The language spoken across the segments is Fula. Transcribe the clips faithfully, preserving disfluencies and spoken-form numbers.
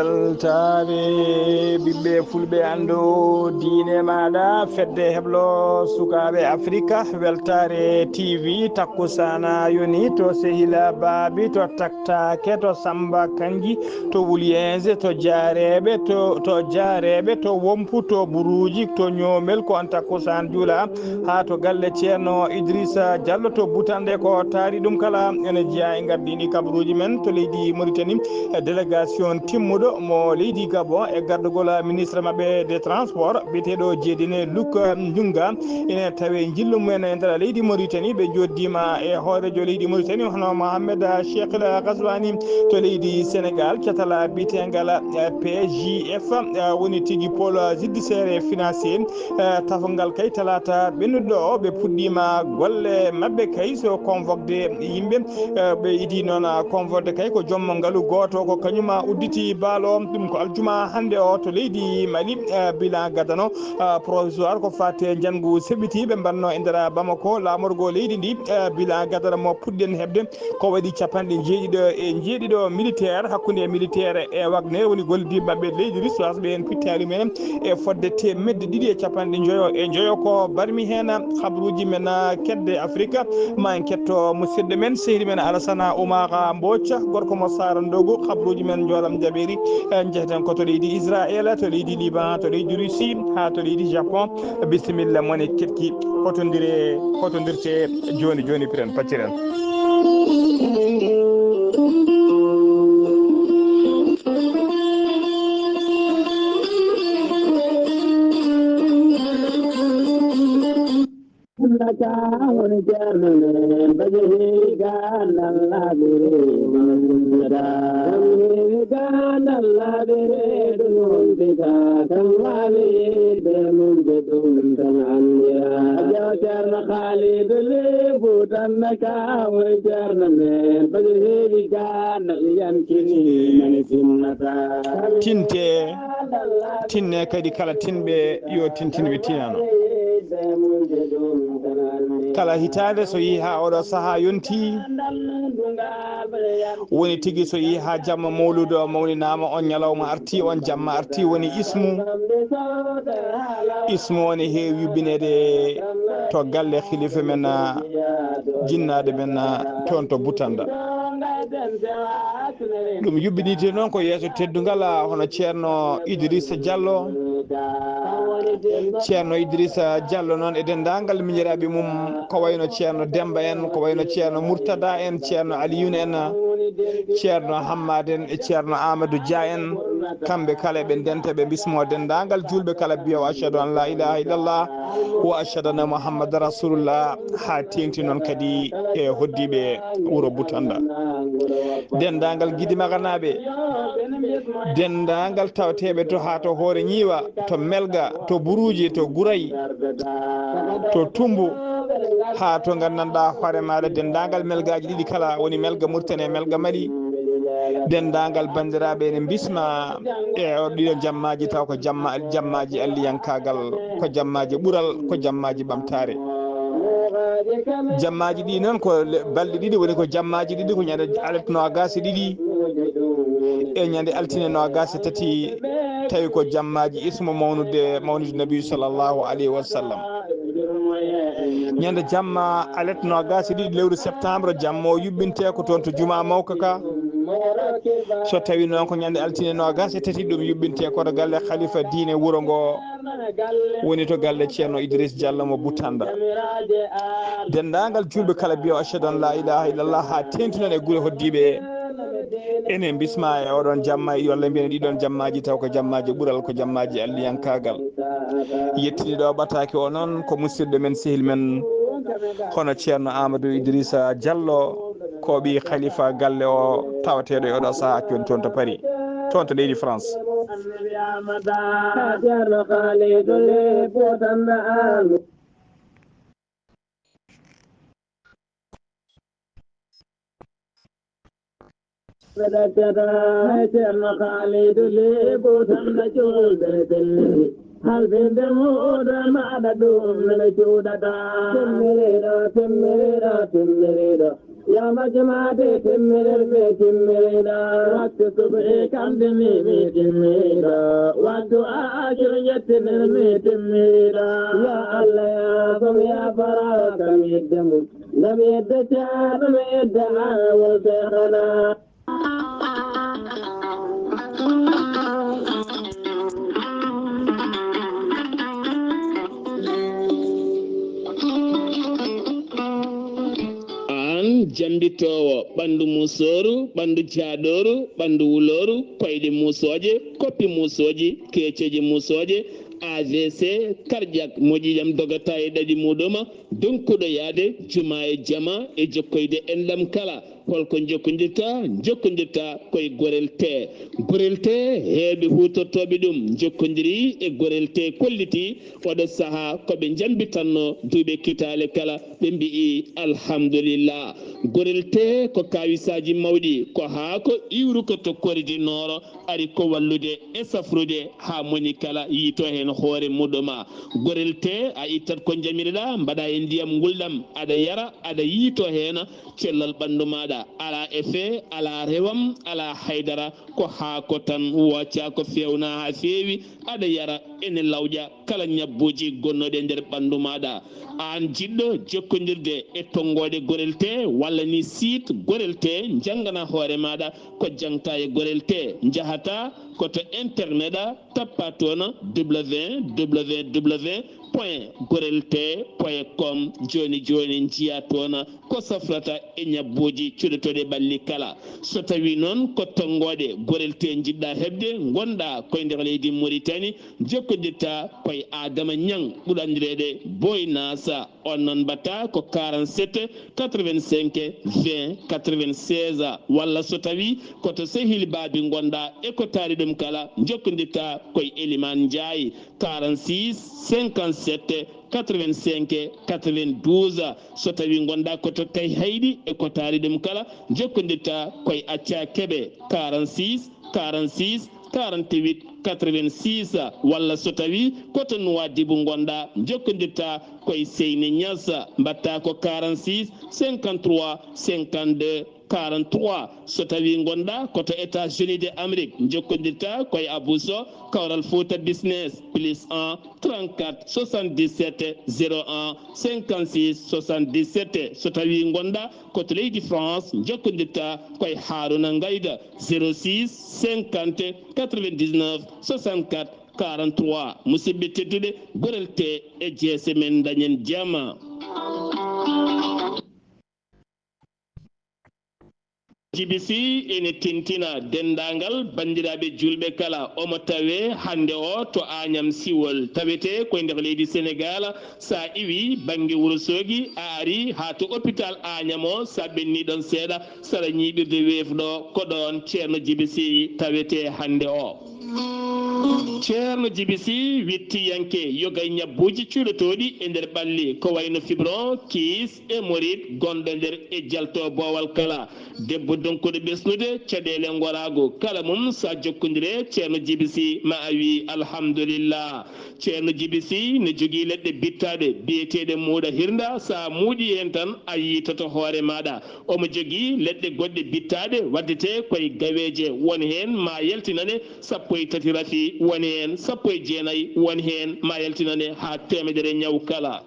Weltaare ɓiɓɓe fulɓe, anndo diine maaɗa, fedde heblo sukaaɓe Afrika, weltaare T V, takkusaana yoni to Sehila Baabi, to Taktaake, to Samba Kanji, to Wulyeese, to Jaareeɓe, to, to Jaareeɓe, to Wompu, to Buruuji, to Ñoomel, ko on takkusaan juula. Haa to galle Ceerno Idrissa Diallo to Butande, ko taari ɗum kala ene jeyaa e ngardiiɗi kabaruuji men to leydi Mauritanie. E délégation timmuɗo mo leydi Gabon e gardugol ministre maɓɓe de transport biyeteeɗo Jeedine Luc Ndunga ene tawe njillu mumen e nder leydi Mauritanie. Ɓe njoddiima e hooreejo leydi Mauritanie hono Mohamed Cheikh El Ghazouani to leydi Sénégal, catal biyeteengal, eh, P J F, eh, woni tigi pôle judiciaire et financier. Eh, tafngal kay talaata ɓennuɗo o, ɓe puɗɗiima golle maɓɓe kay so convoqué yimɓe. Eh, ɓe idi noon, ah, convoqué kay ko joom ngalu gooto, ko kañum, ah, udditi baalo o. Ɗum ko aljuma hannde o to leydi Mali, eh, bilan gadano, ah, provisoire ko fate njanngu seɓɓiti ɓe mbanno e nder Bamako, laamorgo leydi ndi, eh, bilan gadano mo puɗɗen heɓde. Ko waɗi capanɗe jeeɗiɗo e jeeɗiɗo militaire hakkunde militaire e Wagner woni gollidiiɓe maɓɓe leydi Russie, ɓe en pittaali mumen e fodde teemedde ɗiɗi e capanɗe njoyo e njoyo. Ko barmi heen habruuji men kedde Afrika. Ma en ketto musidɗo men, sehil men Alasana Oumar Mbodj, gorko mo Saara Ndogo, habruuji men njoolam jaɓeeri. En njeheten ko to leydi Israël, to leydi Liban, to leydi Russie, haa to leydi Japon. Bisimilla, moni keɗki, hotondire, hotondirte jooni jooni, piren pacciren. Tinte, tinne kadi kala tinɓe yo tintinɓe tinano. Kala hitaande so yehi haa oɗo sahaa yonti, woni tigi so yehi haa jamma mawluudo o mawninaama, on ñalawma arti, on jamma arti, woni ismu. Ismu o ne heewi yubbineede to galle khalifa men, jinnaaɗo men toon to Butanda. Ɗum yuɓɓinirte noon ko yeeso teddungal, hono Ceerno Idrissa Diallo. Ceerno Idrissa Diallo noon e denndaangal miñiraaɓe mum, ko wayno Ceerno Demba en, ko wayno Ceerno Murtada en, Ceerno Aliyun en, Ceerno Hammad en e Ceerno Amadou Dia en. Kamɓe kala eɓe ndenta, ɓe mbismo denndaangal juulɓe kala, mbiya o: "Ashhadu an la ilaha illallah wa ashhadu anna Muhammadan rasulullah." Haa teeŋti noon kadi e hoɗdiiɓe wuro Butanda. Denndaangal Gidi Maganaaɓe, denndaangal tawateeɓe to, haa to Hoore Ñiiwa, to Melga, to Buruuje, to Guray, to Tumbu, haa to nganndanɗaa hoore maaɗa, denndaangal Melgaaji ɗiɗi kala, woni Melga Murtani e Melga Mali. Denndaangal banndiraaɓe ene mbisma e o ɗiɗo jammaaji, taw ko jamma-, jammaaji alliyankaagal, ko jammaaji ɓural, ko jammaaji ɓamtaare. Jammaaji ɗi noon ko le-, balɗe ɗiɗi, woni ko jammaaji ɗiɗi, ko ñande alet noogaas e ɗiɗi e ñande altine noogaas e tati, tawi ko jammaaji ismu mawnude, mawnude Nabi sallallahu alayhi wa sallam. Ñande jamma alet noogaas e ɗiɗi lewru septembre, jamma o yuɓɓinte ko toon to Jumaa Mawka ka. So tawi noon ko ñande altine noogaas e tati, ɗum yuɓɓinte ko to galle khalifa diine wuro ngo, woni to galle Ceerno Idriss Diallo mo Butanda. Denndaangal juulɓe kala mbiya: "Ashhadu an la ilaha illallah," haa teeŋti noon e gure hoɗdiiɓe. Enen mbisma e oɗon jamma, walla mbiyen ɗiɗon jammaaji, taw ko jammaaji ɓural, ko jammaaji alliyankaagal. Yettini ɗo ɓataake o noon ko musidɗo men, sehil men, hono Ceerno Amadou Idrissa Diallo, ko ɓii khalifa galle o, tawateeɗo e oɗo sahaa jooni toon to Paris, toon to leydi France. Ɓe ɗaccata hay Ceerno Kaalidu Leebu tan na juulde pelliti. Halfinde muuɗo maɗa ɗum nana juuɗata. Timmiriɗo, timmiriɗo, timmiriɗo. Yama jamaade timmirir mi timmida, wattu subhi kamde mi mi timmida, wattu a ajir yettinir mi timmida. Ya Allah ya bam ya fara kam yedde mun, lam yedde ta lam yedde a wal shaykhana. Aan jammbitoowo ɓanndu muusooru, ɓanndu jaaɗooru, ɓanndu wulooru, koyɗe muusooje, koppi muusooji, keeceeje muusooje, A V C, cardiaque, moƴƴi jam dogata e ɗaɗi muuɗum, donkuɗo yahde juma e jama e jokkoyde enɗam kala. Holko njokkondirta? Njokkondirta koye Gorel Tee. Gorel Tee, heewɓe huutortooɓe ɗum njokkondiri e Gorel Tee, kolliti oɗo sahaa ko ɓe njambitanno duuɓe kitaale kala, ɓe mbi'i alhamdulillah. Gorel Tee ko kaawisaaji mawɗi, ko haa ko iwru ko to Kori du Nord ari ko wallude e safrude haa moni kala yiito heen hoore muɗuma. Gorel Tee a ittat ko njamiɗa, mbaɗa e ndiyam ngulɗam, aɗa yara, aɗa yiito heen cellal ɓanndu maaɗa. Alaa effet, alaa rewam, alaa haydara, ko haako tan, wooca ko feewna haa feewi, aɗa yara, ene lawƴa kala ñabbuuji gonnooɗi e nder ɓanndu maaɗa. Aan jiɗɗo jokkondirde e tonngooɗe Gorel Tee walla ni site Gorel Tee, njanngana hoore maaɗa ko jaŋta e Gorel Tee. Njahata ko to internet a, tappa toon W W W point gorel tee point com. Jooni jooni njiya toon ko safrata e ñabbuuji cuɗotooɗi ɓalli kala. So tawii noon ko tonngooɗe Gorel Tee njiɗɗa heɓde, ngonɗa koye nder leydi Muritani, jokkondirta koye Adama Ñaŋ, ɓurɗo anndireede Boy Nasa. On noon mbaɗta ko quarante-sept quatre-vingt-cinq vingt quatre-vingt-seize, walla so tawii ko to Sehil Baabi ngonɗa e ko taari ɗum kala, jokkondirta koye Elimaan Njaay, quarante-six cinquante-sept quatre-vingt-cinq quatre-vingt-douze. So tawii ngonɗa ko to Kayhayɗi e ko taari ɗum kala, jokkondirta koye Acca Kebe, quarante-six quarante-six quarante-huit quatre-vingt-six, walla so tawii ko to Nuwaadibu ngonɗa, jokkondirta koye Seyni Ñas, mbaɗta ko quarante-six cinquante-trois cinquante-deux quarante-trois. So tawii ngonɗa ko to États-Unis de Amérique, jokkondirta koye Abou Sow, Kawral Fouta Business, plus un trente-quatre soixante-dix-sept zéro un cinquante-six soixante-dix-sept. So tawii ngonɗa ko to leydi France, jokkondirta koye Haruna Ngayda, zéro six cinquante quatre-vingt-dix-neuf soixante-quatre quarante-trois. Musidɓe tedduɓe, Gorel Tee e jeese men, dañen jama. G B C ene tentina denndaangal banndiraaɓe juulɓe kala. Omo tawee hannde o to Añam Siwol, tawetee ko e nder leydi Senegaal. So a iwii bannge Wuro Soogi, a arii haa to opitaal Añam o, so a ɓennii ɗoon seeɗa, sara ñiiɓirde weef ɗo, ko ɗoon Ceerno G B C tawetee hannde o. Ceerno G B C, wittiyanke yoga e ñabbuuji cuuɗotooɗi e nder ɓalli, ko wayno fibron, kiis, hémorroïde gonɗo nder e jalto boowal kala. Debbo donkuɗo ɓesnude caɗeele ngoraago kala mum, so a jokkondire Ceerno G B C, ma a wii alhamdulillah. Ceerno G B C ne jogii leɗɗe bittaaɗe biyeteeɗe muuɗa hirnda, so a muuɗii heen tan a yiitoto hoore maaɗa. Omo jogii leɗɗe goɗɗe bittaaɗe waɗetee koye gaweeje, won heen ma yaltinane sappo e tati rafi, won heen sappo e jeenayi, won heen ma yaltinane haa teemedere ñaw kala.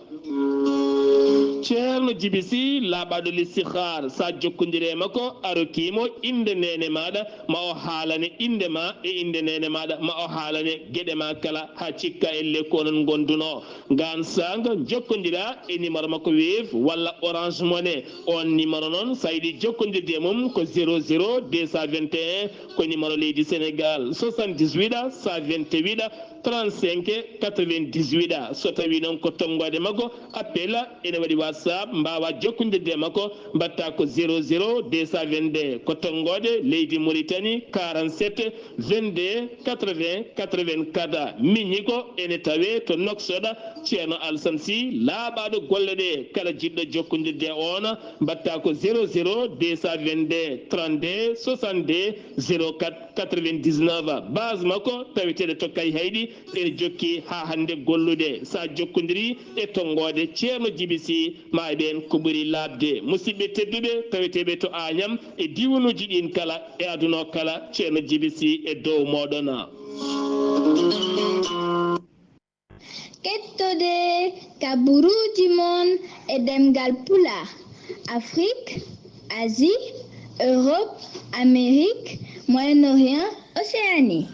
Ceerno G B C laaɓaaɗo listihaar, so a jokkondire e makko, a rokkii mo innde neene maaɗa, ma o haalane innde ma e innde neene maaɗa, ma o haalane geɗe ma kala, haa cikka elle ko onon ngondunoo. Ngaan saanga jokkondiraa e numéro makko Wave walla Orange Money. Oon numéro noon, so a yiɗi jokkondirde e mum, ko zéro zéro deux cent vingt et un, ko numéro leydi Senegaal, soixante-dix-huit cent vingt-huit trente-cinq quatre-vingt-dix-huit. So tawii noon ko tonngoode makko, appel, ene waɗi WhatsApp, mbaawaa jokkondirde e makko, mbaɗta ko zéro zéro deux cent vingt-deux, ko tonngoode leydi Mauritanie, quarante-sept vingt-deux quatre-vingts quatre-vingt-quatre. Miñi ko ene tawee to Nouakchott. Ceerno Alsan Sy laaɓaaɗo golle ɗe, kala jiɗɗo jokkondirde e oon, mbaɗta ko zéro zéro deux cent vingt-deux trente-deux soixante-deux zéro quatre quatre-vingt-dix-neuf. Base makko taweteeɗo to Kayhayɗi, Ene jokki haa hannde gollude. So a jokkondiri e tonngoode Ceerno Jibi Sih, ma e ɓeen ko ɓuri laaɓde. Musidɓe tedduɓe, taweteeɓe to Aañam e diiwanuuji ɗiin kala e aduna o kala, Ceerno Jibi Sih e dow mooɗon. Kettode kabaruuji mon e ɗemngal Pulaar, Afrik, Asie, Europe, Amerique, Moyen-Orient, Océanie.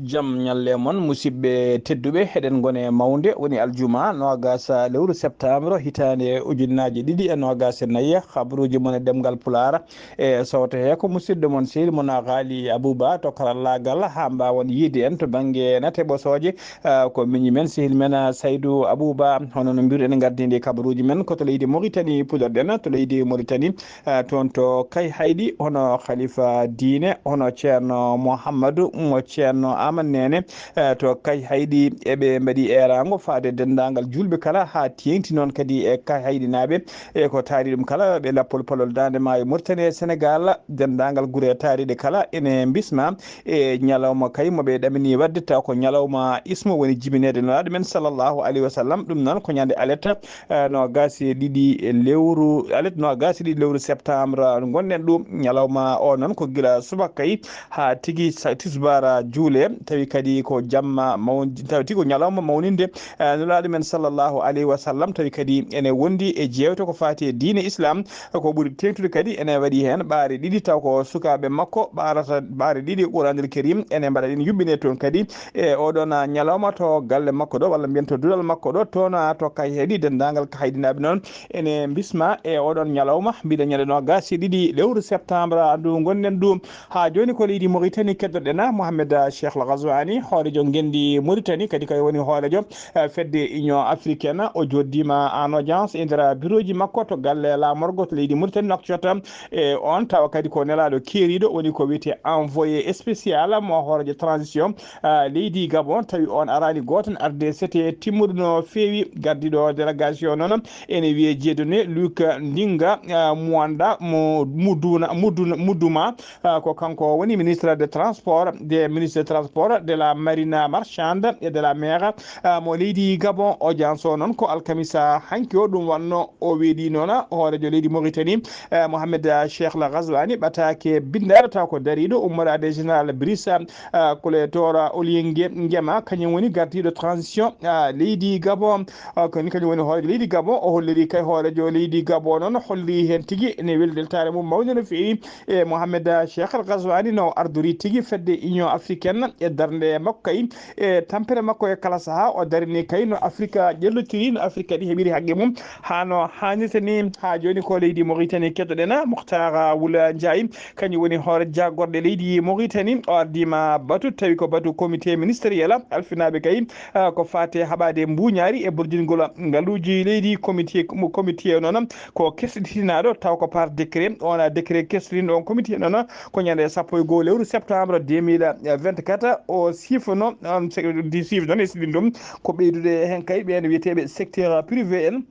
Jam ñalle mon, musidɓe tedduɓe, eɗen ngone mawnde, woni aljuma noogas lewru septembre, hitaande ujunnaaje ɗiɗi e noogas e nayi. Habaruuji mon e ɗemngal Pulaar e sowto he ko musidɗo mon, sehil mon Ghali Abouba to karallaagal, haa mbaawon yiide en to bannge nate ɓosooje. Ah, ko miñi men, sehil men, ah, Saydou Abouba. Hono no mbiruɗen, ngardiindi kabaruuji men ko to leydi Mauritanie puɗorɗen, to leydi Mauritanie, ah, toon to Kayhayɗi, hono Khalifa Diine, hono Ceerno Mouhammadou mo Ceerno Aman Neene, ah, to Kayhayɗi. Eɓe mbaɗi eeraango faade denndaangal juulɓe kala, haa teeŋti noon kadi e Kayhayɗinaaɓe, e ko taari ɗum kala ɓe lappol palol Daande Maayo Mauritanie e Sénégal, denndaangal gure taariiɗe kala ene mbisma e ñalawma kay mo ɓe ɗamini waɗde, taw ko ñalawma ismo, woni jibineede Nulaaɗo men sallallahu alayhi wa sallam. Ɗum noon ko ñande alet, eh, noogas e ɗiɗi lewru, alet noogas e ɗiɗi lewru septembre ngonɗen ɗum. Ñalawma o noon ko gila subaka kay haa tigi sa-, tisbaara juule, tawi kadi ko jamma mawn-, tawi tigi ko ñalawma mawninde, eh, Nulaaɗo men sallallahu alayhi wa sallam, tawi kadi ene wondi e jeewte ko faati e diine Islam. Ko ɓuri teeŋtude kadi ene waɗi heen ɓaare ɗiɗi, taw ko sukaaɓe makko ɓaarata ɓaare ɗiɗi Quraanul Kariim, ene mbaɗa ɗum yuɓɓine toon kadi e oɗon ñalawma to galle makko ɗo, walla mbiyen to duɗal makko ɗo, toon to Kayhayɗi. Denndaangal Kayhayɗinaaɓe noon ene mbisma e oɗon ñalawma, mbiɗen ñande noogas e ɗiɗi lewru septembre ndu ngonɗen ɗum. Haa jooni ko leydi Mauritanie keɗotoɗen, Mohamed Cheikh Al Ghazouani, hooreejo ngenndi Mauritanie, kadi ko woni hooreejo eh, fedde Union Africaine. O jooɗdiima en audience e nder birooji makko to galle laamorgo to leydi Mauritanie, Nouakchott. E oon tawa kadi ko nelaaɗo keeriiɗo, woni ko wiyetee envoyé spécial mo hooreejo transition, ah, leydi Gabon. Tawi oon araani gooto, arde sete timmuɗo no feewi. Gardiiɗo délégation noon ene wiyee Dieudonné Luc Ndinga, ah, Muanda mo Muduna, Muduna, Muduma. Ah, ko kanko woni ministre de transport, de ministre de transport de la marine marchande et de la mer, ah, mo leydi Gabon. Audience o noon ko alkamisa hanki o, ɗum wonno o weeɗi noon hooreejo leydi Mauritanie, eh, Mohamed Cheikh Al Ghazouani, ɓataake binndaɗo taw ko dariiɗo ummoraade général Brice, ah, Clédor Oligui Nguema, kañum woni gardiiɗo transition, ah, leydi Gabon. Ah, koni kañum woni hooreejo leydi Gabon. O holliri kay hooreejo leydi Gabon noon, holliri heen tigi ene weli weltaare mum mawnde no feewi e Mohamed Cheikh Al Ghazouani no ardori tigi fedde Union Africaine e darnde makko kay, e tampere makko e kala sahaa. O darini kay no Afrika ƴellotiri, no Afrika ɗi heɓiri haqqe mum haa no haanirta ni. Haa jooni ko leydi Mauritanie keɗoɗen, Moctar Wula Ndiaye, kañum woni hoore jaagorɗe leydi Mauritanie. O ardiima batu, tawi ko batu comité ministériel alfinaaɓe kay, ah, ko faati haɓaade mbuuñaari e borjingol ngaluuji leydi. Comité, comité noon ko kesɗitinaaɗo, taw ko par décret. Oon décret kesɗitinɗo on comité noon ko ñande sappo e goo lewru septembre deux mille vingt-quatre. O sifono, on se-, di sifno e siɗin ɗum ko ɓeydude heen kay ɓeen wiyeteeɓe secteur privé en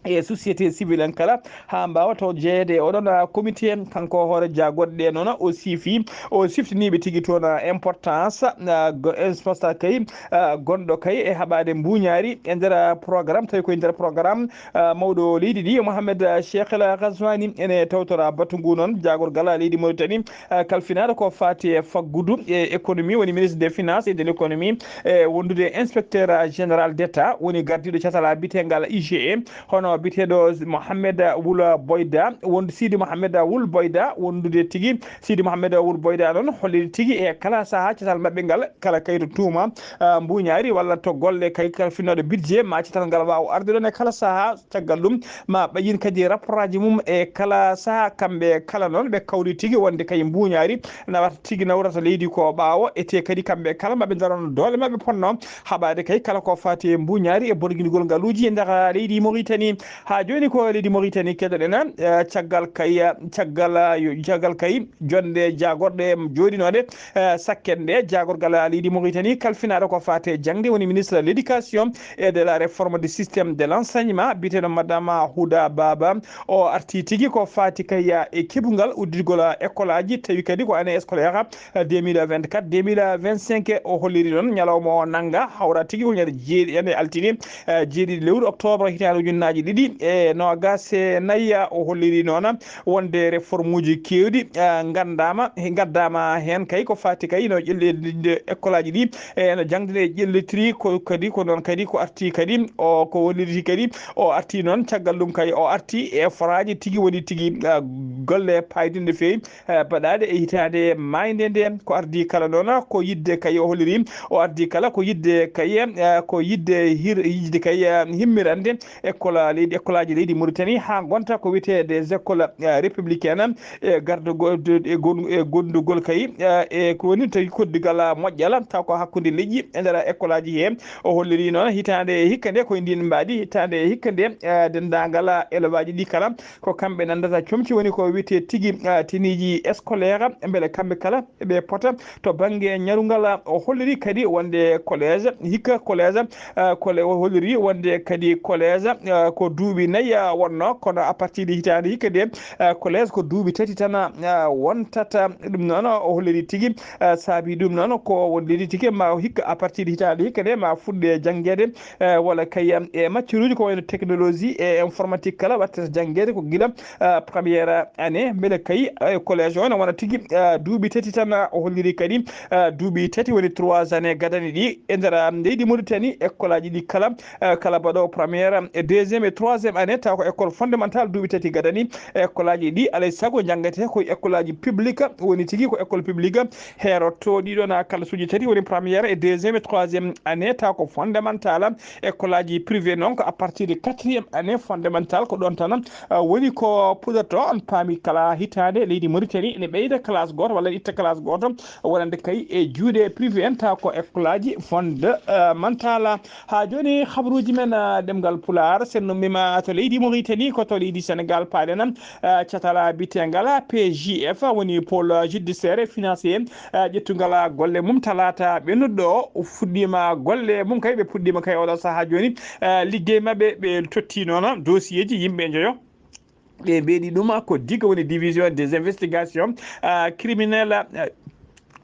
e société civile en kala, haa mbaawa taw jeyeede e oɗon, ah, comité. Kanko hoore jaagorɗe ɗe noon, o siifi, o siftiniiɓe tigi toon, ah, importance, ah, go-, importance kay, ah, gonɗo kay e haɓaade mbuuñaari e nder, ah, programme, tawi koye nder programme, ah, mawɗo leydi ndi, Mohamed, ah, Cheikh El Ghazouani. Ene tawtora batu ngu noon jaagorgal leydi Mauritanie, ah, kalfinaaɗo ko faati e faggudu e économie, woni ministre des finances et de l'économie, e wondude inspecteur général d'État, woni gardiiɗo catal biyeteengal I G E, hono biyeteeɗo Mohamed Wul Boyda, wondu Sidi Mohamed Wul Boyda, wondude tigi Sidi Mohamed Wul Boyda noon, holliri tigi e kala sahaa catal maɓɓe ngal, kala kayito tuuma, ah, mbuuñaari walla to golle kay kalfinooɗo budget, ma catal ngal waaw arde ɗoon e kala sahaa. Caggal ɗum, ma ɓe yin kadi rapportaaji mum e kala sahaa. Kamɓe kala noon ɓe kawri tigi wonde kay mbuuñaari nawata tigi, nawrata leydi ko ɓaawo, e te kadi kamɓe kala ma ɓe ndarono doole maɓɓe ponno haɓaade kay kala ko faati e mbuuñaari e borgingol ngaluuji e nder leydi Mauritanie. Haa jooni ko leydi Mauritanie keɗoɗen, eh, caggal kay, eh, caggal, eh, yo, caggal kay jonde jaagorɗe jooɗinooɗe, eh, sakken nde jaagorgal, eh, leydi Mauritanie kalfinaaɗo ko faate jaŋde woni ministre de l'éducation et de la réforme du système de l'enseignement, biyeteeɗo Madame Houda Baba. O arti tigi ko faati kay, eh, e keɓungal udditgol, eh, école aji, tawi kadi ko année scolaire, eh, deux mille vingt-quatre, deux mille vingt-cinq. O holliri noon ñalawma o nannga hawra tigi ko ñande jeeɗi, ñande altine, eh, jeeɗiɗi lewru octobre hitaande ujunnaaji ɗiɗi e noogaas e nayi. O holliri noon wonde réforme uji keewɗi, eh, nganndaama, ngaddaama heen kay ko faati kay no ƴellitde école aji ɗi, e no jaŋde nde ƴellitiri ko kadi ko noon kadi ko arti kadi o ko holliri kadi o arti noon caggal ɗum kay o arti e foraaji tigi woni tigi, eh, golle paayɗinɗe feewi, eh, baɗaaɗe e hitaande maaynde nde. Ko ardii kala noon ko yiɗde kay o holliri, o ardii kala ko yiɗde kay, eh, ko yiɗde hir-, yiɗde kay, eh, himmirande école leydi, école aji leydi Mauritanie haa ngonta ko wiyetee des écoles, eh, républicaines, e gardo go-, e gon-, e gondugol kay, eh, e ko woni tawi koddigal moƴƴal taw ko hakkunde leƴƴi e nder école aji he. O holliri noon hitaande e hikka nde koye ndin mbaadi, hitaande e hikka nde, eh, denndaangal élève aji ɗi kala ko kamɓe nanndata comci woni ko wiyetee tigi, eh, tenue ji scolaire, mbele kamɓe kala ɓe pota to bannge ñarungal. O holliri kadi wonde collège, hikka collège, eh, kole-, o holliri wonde kadi collège, eh, ko duuɓi nayi, eh, wonno, kono à partir de hitaande hikka nde, eh, collège ko duuɓi tati tan, eh, wontata. Ɗum noon o holliri tigi, eh, saabi ɗum noon ko wonde tigi ma hikka à partir de hitaande hikka nde ma fuɗɗe janngeede, eh, walla kay, eh, e matière uji ko wayno technologie e informatique kala wattata janngeede ko gila, eh, première année, mbele kay, eh, collège o ne wona tigi, eh, duuɓi tati tan. O holliri kadi, eh, duuɓi tati woni trois années gadani ɗi e nder, eh, leydi Mauritanie, école aji ɗi kala, eh, kala baɗo première e deuxième et troisième année taw ko école fondamentale duuɓi tati gadani école aji ɗi alay sago janngete ko école aji publique woni tigi ko école publique heerotooɗi ɗon kalasuuji tati woni première et deuxième et troisième année taw ko fondamentale. École aji privé noon ko à partir de quatrième année fondamentale ko ɗon tan, uh, woni ko puɗoto. On paami kala hitaande leydi Mauritanie ene ɓeyda classe gooto walla itta classe gooto wonande kay e juuɗe privé en taw ko école aji fondamentale. Haa jooni habruuji men, uh, ɗemngal Pulaar sennumima to leydi Mauritanie ko to leydi Sénégal paaɗen, uh, catal biteengal P J F woni pôle judiciaire et financier, uh, ƴettungal golle mum talaata ɓennuɗo o fuɗɗiima golle mum kay ɓe puɗɗiima kay oɗo sahaa jooni, uh, liggey maɓɓe ɓe totti noon dossier ji yimɓe njoyo. Ɓe mbeɗi ɗum ko diga woni division des investigations, uh, criminelles, uh,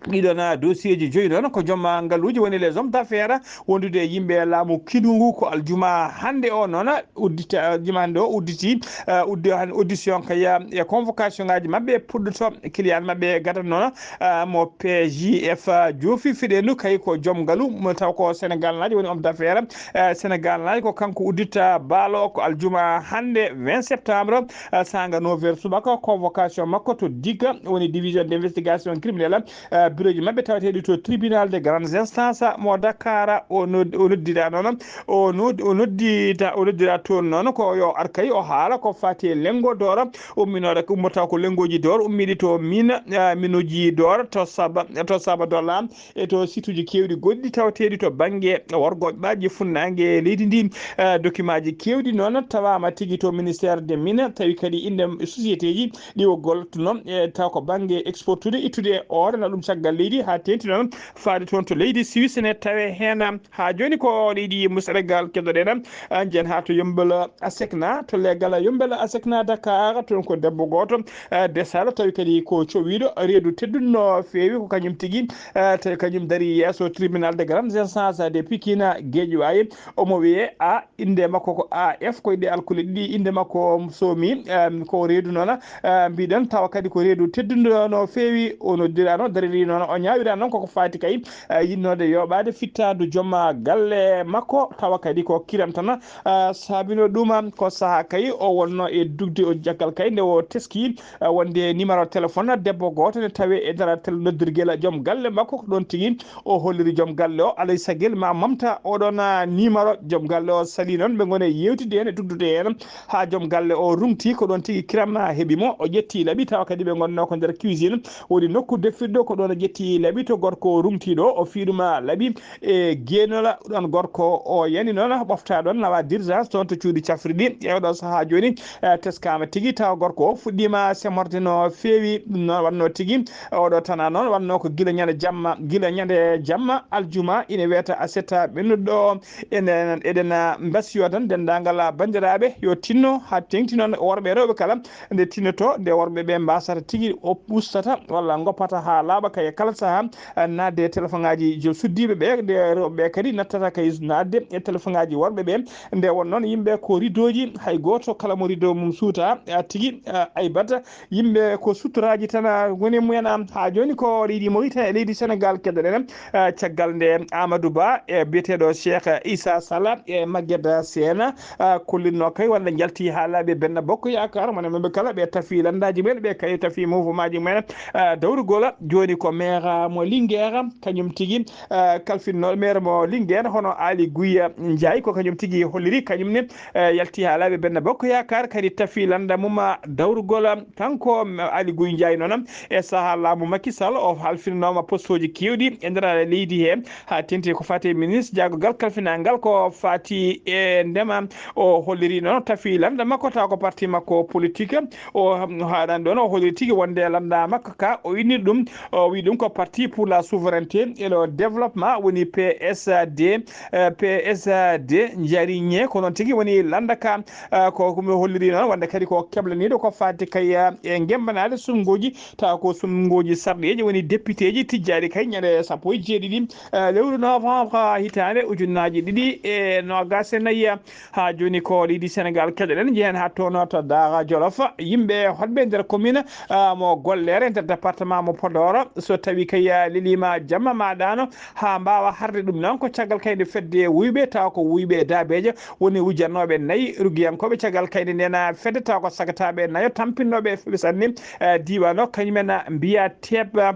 ɗiɗon dossier ji joyi noon ko joom ngaluuji woni les hommes d'affaires wondude e yimɓe laamu kiɗungu ko aljuma hannde o noon uddita aljuma hannde o udditi, uh, uddi han audition kay e convocation ngaji maɓɓe puɗɗoto client maɓɓe gada noon, uh, mo P J F joofi fiɗendu kay ko joom ngalu mo taw ko Sénégal naajo woni homme d'affaires, uh, Sénégal naajo ko kanko uddita baalo ko aljuma hannde vingt septembre, uh, sanga neuf heures subaka convocation makko to diga woni division d'investigation criminelle, uh, bureau ji maɓɓe tawateɗi to tribunal de grandes instances mo Dakar. O nod-, o noddira noon o nod-, o noddita o noddira toon noon ko yo ar kay o haala ko fati e lengo dooro umminoɗo ummata ko lengoji dooro ummiɗi to min, uh, minuji dooro to saba to saba dolla e to situji kewɗi goɗɗi tawateɗi to bangge worgo ɓaji funnangue leydi ndi. Uh, document ji kewɗi noon tawama tigi to ministère de mine tawi kadi inde société ji ɗi o gollotono, e taw ko bangge exportude ittude e ore na ɗum caggal leydi ha tenti noon faade toon to leydi Suisse ne tawe hen. Ha joni ko leydi mo Sénégal keɗoɗen, uh, jen ha to Yembel Asekna to legal Yembel Asekna Dakar toon ko debbo goto, uh, desala tawi kadi ko cowiɗo reedu tedduɗo no feewi ko kañum tigi, uh, tawi kañum dari yeeso tribunal de grande instance de Pikine Guédiawaye. Omo wiye a inde makko ko A F ko ɗe alkule ɗiɗi inde makko soomi, um, ko reedu noon, uh, mbiɗen tawa kadi ko reedu tedduɗo no feewi o noddirano dariri noon o ñaawira noon koko faati kay, uh, yinnode yoɓade fittandu joom galle makko tawa kadi ko kiram tan, uh, saabino ɗum ko saha kay o wonno e dugde o jaggal kay nde o teski, uh, wonde numéro téléphone debbo goto ne tawe e nder tel noddirgel joom galle makko ko ɗon tigi o holliri joom galle o alay sagel ma mamta oɗon, uh, numéro joom galle o sali noon ɓe gone yewtide hen e dugdude hen ha joom galle o rungti ko ɗon tigi kiram heɓi mo o ƴetti laɓi tawa kadi ɓe gonno ko nder cuisine woni nokku defirɗo ko ɗon Ƴetti laɓi to gorko o rumti ɗo, o fiɗuma laɓi e geenola. Ɗon gorko o yani noon ɓofta ɗon, nawa d'urgence toon to cuuɗi cafri ɗi. E oɗo sahaa jooni, eh, teskaama tigi, tawa gorko o fuɗɗiima semorde no feewi. Ɗum noon wannoo tigi, oɗo tana noon wannoo ko gila ñande jamma, gila ñande jamma aljuma ine wiyata asetta ɓennuɗo. Enen eɗen mbasiyo tan denndaangal banndiraaɓe yo tinno haa teŋti noon worɓe e rewɓe kala nde tinnoto, nde worɓe ɓe mbasata tigi o ustata walla ngoppata haa laaɓa kay e kala sahaa, eh, naatde e téléphone ŋaaji jo suddiiɓe ɓe, nde rewɓe ɓe kadi nattata kay naatde e téléphone ŋaaji worɓe ɓe. Nde won noon yimɓe ko rideau ji, hay gooto kala mo rideau mum suuta, eh, tigi, eh, aybata. Yimɓe ko suturaaji tan, ah, woni mumen, ah, haa jooni ko leydi Mauritanie e leydi Sénégal keddoɗen, ah, caggal nde Amadou Ba e biyeteeɗo Cheikh Issa Sall e Maguette Sène, ah, kollitnoo kay walla njalti haa laaɓi Benno Bokk Yaakaar, mone maɓɓe kala ɓe tafi lanndaaji mumen, ɓe kay tafi mouvement ji mumen, ah, dawrugol. Jooni ko maire mo Linguère, kañum tigi, ah, kalfinno maire mo Linguère, hono Aly Ngouille Ndiaye, ko kañum tigi holliri, kañum ne, eh, yalti haa laaɓi Benno Bokk Yaakaar, kadi tafi lannda mum dawrugol. Kanko, mm, Aly Ngouille Ndiaye noon, e sahaa laamu Macky Sall, o halfinanooma postooji keewɗi e nder leydi he, haa teŋti ko faati e ministre jaagogal kalfinangal ko faati e ndema. O holliri noon tafi lannda makko, tawa ko parti makko politique. O, mm, haaɗani ɗoon, o holliri tigi wonde lannda makko ka, o innir ɗum, o wi ɗum ko Parti pour la souveraineté et le développement, woni P S D, eh, P S D njariñe. Ko noon tigi woni lannda ka, eh, ko ko mi holliri noon, wonde kadi ko keblaniiɗo ko faati kay, eh, e ngemmbanaade suɓngooji, tawa ko suɓngooji sarɗiiji, woni députéji tijjaaɗi kay ñande sappo e jeeɗiɗi, eh, lewru novembre hitaande ujunnaaji ɗiɗi e noogaas e nayi. Haa jooni ko leydi Sénégal keɗoɗen, njehen haa toon to Daara Jolof. Yimɓe hoɗɓe nder commune, ah, mo Gollere, nder département mo Podor, so tawi kay, ah, leliima jamma ma ɗaano, haa mbaawa harde ɗum noon, ko caggal kayde fedde wuyɓe, tawa ko wuyɓe daabeejo woni wujjannooɓe nayi, ruggiyankooɓe caggal kayde nden, ah, fedde, tawa ko sagataaɓe nayo tampinnooɓe e feɓe sanne, ah, diiwaan o, kañumen, ah, mbiya teeb, ah,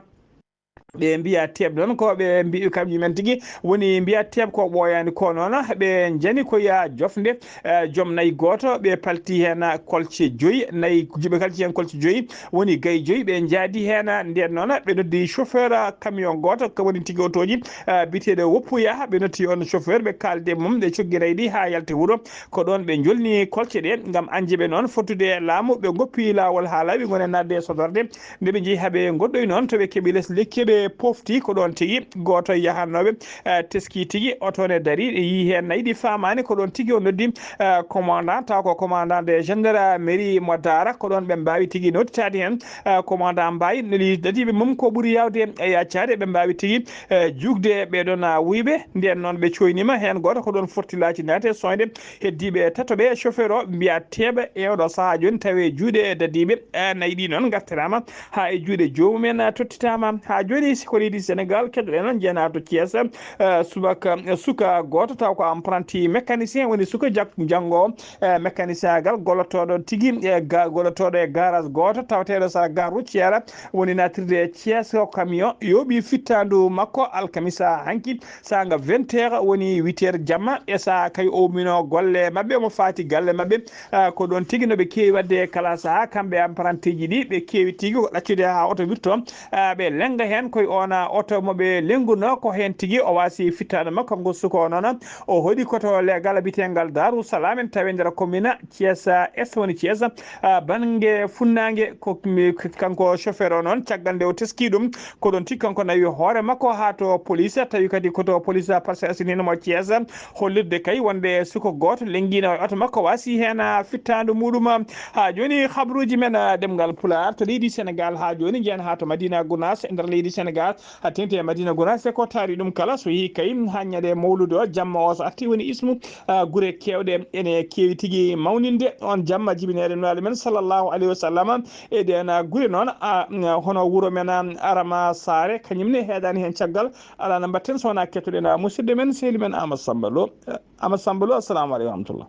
ɓe mbiya teeb noon, ko ɓe mbi-, kamɓe men tigi woni mbiya teeb ko ɓooyaani ko noon. Ɓe njani ko ya jofnde, eh, joom nayi gooto, ɓe palti heen kolce joyi, nayi, ɓe kalci heen kolce joyi, woni gay joyi, ɓe njaadi heen. Ndeen noon, ɓe noddi chauffeur camion gooto, ko woni tigi otooji, eh, biyeteeɗo Woppuya, ɓe notti on chauffeur, ɓe kaalde mum, ɓe coggi nayi ɗi haa yalti wuro. Ko ɗoon ɓe njolni kolce ɗe, ngam anjeɓe noon fottude e laamu, ɓe ngoppi laawol haa laaɓi, ngoni naatde e sodorde. Nde ɓe njehi haa ɓe ngoɗɗoyi noon, to ɓe keɓi les lekki, ɓe pofti ko ɗoon tigi. Gooto e yahannooɓe, eh, teski tigi, oto ne darii, ɓe yii heen nayi ɗi faamaani, ko ɗoon tigi o noddi, eh, commandant, tawa ko commandant de gendarmerie mo Daara, ko ɗoon ɓe mbaawi tigi nodditaade heen, eh, commandant Mbaye, neli dadiiɓe mum ko ɓuri yaawde e yaccaade, ɓe mbaawi tigi, eh, juugde ɓee ɗoon, ah, wuyɓe. Ndeen noon ɓe cooyniima heen gooto ko ɗoon forti laaci naate soñde. Heddiiɓe tato ɓe, chauffeur o mbiya teeɓa e oɗo sahaa jooni tawi e juuɗe dadiiɓe, eh, nayi ɗi noon ngartiraama haa e juuɗe joomum en, eh, tottitaama. Haa jooni si ko leydi Sénégal keɗoɗen noon, njeyanaa to Thiès, eh, subaka, eh, suka gooto taw ko apprenti mécanicien woni suka jak-, janngo, eh, mécanicien agal gollotooɗo tigi, eh, ga-, gollotooɗo e garage gooto tawateeɗo sa gare routière woni natirde e Thiès ko camion yooɓi fittaandu makko alkamisa hanki. Saanga vingt heures woni huit heures jamma, e saha kay o ummino golle maɓɓe, omo faati galle maɓɓe. Ah, ko ɗoon tigi no ɓe keewi waɗde kala saha, kamɓe apprentiji ɗi, ɓe keewi tigi ko ɗaccude haa oto wirto. Ah, ɓe lennga heen koye oon, ah, oto mo ɓe lennguno, ko heen tigi o waasi fittaandu makko. Ngo suka o noon, o hoɗi ko to leegal biyeteengal Daaru Salaam, en tawi nder commune Thiès, ah, Est woni Thiès, ah, bannge funnaange. Ko mi, kanko chauffeur o noon, caggal nde o teski ɗum, ko ɗoon tigi kanko nawi hoore makko haa to police, tawi kadi ko to police Parcelles Assainies mo Thiès, hollirde kay wonde suka gooto lenngiino e oto makko, waasi heen, ah, fittaandu muɗum. Haa jooni, habruuji men, ah, ɗemngal Pulaar to leydi Sénégal, haa jooni njeyen haa to Madina Gounass e nder leydi Sénégal, haa teŋti e Madina Gounass, e ko taari ɗum kala, so yehi kay haa ñande mawlude o, jamma o so arti woni ismu, ah, gure keewɗe ene keewi tigi mawninde on jamma jibineede Nulaaɗo men sallallahu alayhi wa sallam. E ɗeen, ah, gure noon, ah, hono wuro men, ah, Arama Saare, kañum ne heedaani heen caggal. Alaa no mbaɗten so wonaa kettoɗen, ah, musidɗo men, sehli men Amadou Samba Lo. Eh, Amadou Samba Lo, assalamu aleykum wa rahmatullah.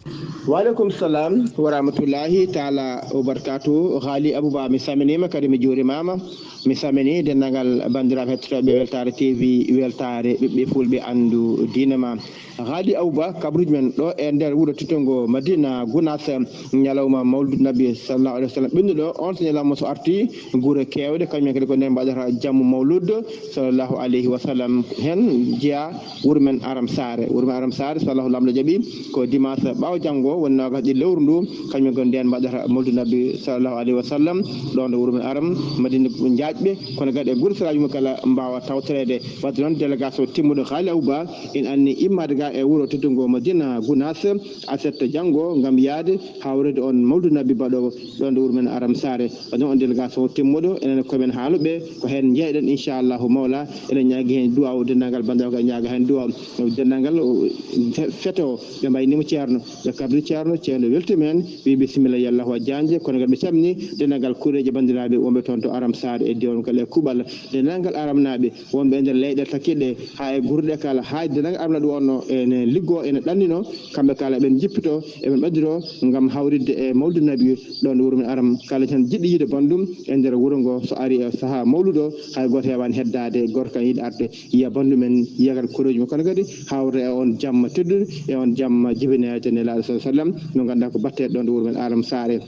Waaleykum salam wa rahmatullahi taala wa barakatuh. Haali Abouba, mi saminima kadi mi juurimama. Mi samini denndaangal banndiraaɓe hettotooɓe Weltaare T V, Weltaare ɓiɓɓe fulɓe anndu diine ma. Haali Abouba, kabaruuji men ɗo e nder wuro teddungo Madina Gunaas, ñalawma Mawludu Nabi sallallahu alaihi wasallam ɓennuɗo on, so ñalawma so arti, gure keewɗe kañum en kadi ko nden mbaɗata jammu Mawlud sallallahu alaihi wasallam. Heen jeyaa wuro men Aram Saare. Wuro men Aram Saare, so Allahu Laamɗo jaɓi, ko dimanche ɓaawo janngo woni noogas ɗiɗi lewru ndu, kañum en ko ndeen mbaɗata Mawlud Nabi sallallahu alaihi wasallam, ɗoon ɗo wuro men Aram, Madina Jaaƴɓe, kono kadi e gure seraaji mum kala mbaawa tawtoreede. Wadde noon délégation timmuɗo Haali Abouba ina anni immaade ga e wuro teddungo Madina Gunaas, aset janngo ngam yahde hawrude on Mawlud Nabi baɗoowo ɗoon ɗo wuro men Aram Saare. Wadde noon on délégation timmuɗo, enen ko men haaluɓe, ko heen njeyɗen inchallahu mawla. Eɗen ñaagi heen duwaaw, denndaangal banndiraaɓe kadi ñaaga heen duwaaw. Denndaangal o, fe-, feto, ɓe mbaynimo ceerno, ɓe kabri ceerno, ceerno weltima heen, wi bisimilla yallahu a jaanje, kono kadi ɓe calmini denndaangal kuureeji banndiraaɓe wonɓe toon to Aram Saare e diiwaan kala e kuuɓal, denndaangal aramnaaɓe wonɓe e nder leyɗe takkiɗe, haa e gurɗe kala, haa e denndaangal aramnaaɓe wonno ene liggoo, ene ɗannino, kamɓe kala eɓen njippito, eɓen ɓadiro ngam hawritde e Mawlid Nabi ɗoon wuro men Aram. Kala tan jiɗɗo yiide banndum e nder wuro ngo, so ari e sahaa mawludo, hay gooto heewaani heddaade, gooto kala yiɗi arde yiya banndum en, yiya kadi korooji mum. Kono kadi hawra e on jamma teddude, e on jamma jibineede Nelaaɗo sallallahu alaihi wasallam, mo ngannduɗaa ko batteeɗo ɗoon ɗo wuro men Aram Saare.